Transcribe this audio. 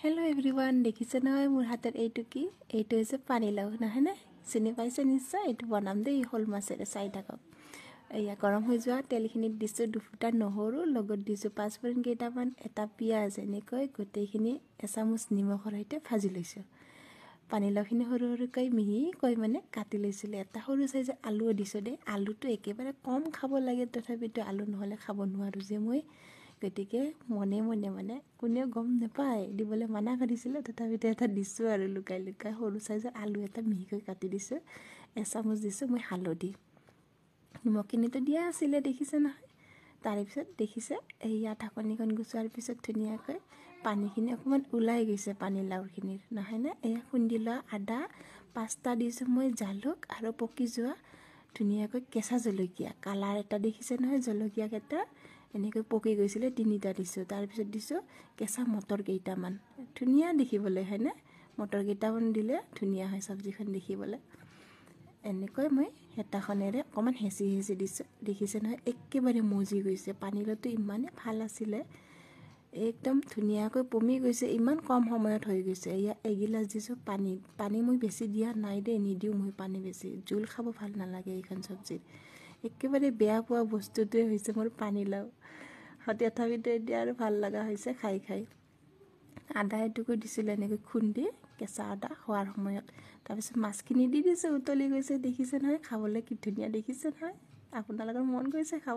Hello' everyone, দেখিছে নহয় মোৰ হাতত এইটো কি? এইটো হৈছে পানীলাও, নহয়নে? চিনি পাইছে নিশ্চয়। এইটো বনাম দেই শ'ল মাছেৰে, চাই থাকক। এয়া গৰম হৈ যোৱা তেলখিনিত দিছোঁ দুফুটা নহৰু, লগত দিছোঁ পাঁচফোৰণ কেইটামান, এটা পিঁয়াজ, এনেকৈ গোটেইখিনি এচামুচ নিমখৰ সৈতে ভাজি লৈছোঁ। পানীলাওখিনি সৰু সৰুকৈ মিহিকৈ মানে কাটি লৈছিলোঁ। এটা সৰু চাইজৰ আলুও দিছোঁ দেই। আলুটো একেবাৰে কম খাব লাগে, তথাপিতো আলু নহ'লে খাব নোৱাৰোঁ যে মই। গতিকে মনে মনে মানে কোনেও গম নাপায়, দিবলৈ মানা কৰিছিলে, তথাপিতো এটা দিছোঁ আৰু লুকাই লুকাই সৰু চাইজৰ আলু এটা মিহিকৈ কাটি দিছোঁ। এচামুচ দিছোঁ মই হালধি, নিমখখিনিতো দিয়া আছিলে, দেখিছে নহয়। তাৰে পিছত দেখিছে, এইয়া ঢাকনিখন গুচোৱাৰ পিছত ধুনীয়াকৈ পানীখিনি অকণমান ওলাই গৈছে পানীলাওখিনিৰ, নহয়নে? এয়া খুন্দি লোৱা আদা 5টা দিছোঁ মই, জালুক আৰু পকি যোৱা ধুনীয়াকৈ কেঁচা জলকীয়া, কালাৰ এটা দেখিছে নহয়, জলকীয়াকেইটা এনেকৈ পকি গৈছিলে, 3টা দিছোঁ। তাৰপিছত দিছোঁ কেঁচা মটৰ কেইটামান, ধুনীয়া দেখিবলৈ হয়নে? মটৰ কেইটামান দিলে ধুনীয়া হয় চব্জিখন দেখিবলৈ। এনেকৈ মই হেতাখনেৰে অকণমান হেঁচি হেঁচি দিছোঁ। দেখিছে নহয়, একেবাৰে মজি গৈছে। পানীলাওটো ইমানেই ভাল আছিলে, একদম ধুনীয়াকৈ পমি গৈছে, ইমান কম সময়ত হৈ গৈছে। এয়া এগিলাচ দিছোঁ পানী। পানী মই বেছি দিয়া নাই দেই, নিদিওঁ মই পানী বেছি, জোল খাব ভাল নালাগে এইখন চব্জিত। একেবাৰে বেয়া পোৱা বস্তুটোৱে হৈছে মোৰ পানীলাও, তথাপিতো এতিয়া আৰু ভাল লগা হৈছে খাই খাই। আদা এটুকুৰ দিছিলোঁ এনেকৈ খুন্দি, কেঁচা আদা খোৱাৰ সময়ত। তাৰপিছত মাছখিনি দি দিছোঁ, উতলি গৈছে, দেখিছে নহয়, খাবলৈ কি ধুনীয়া দেখিছে নহয়। আপোনালোকৰ মন গৈছে খাব?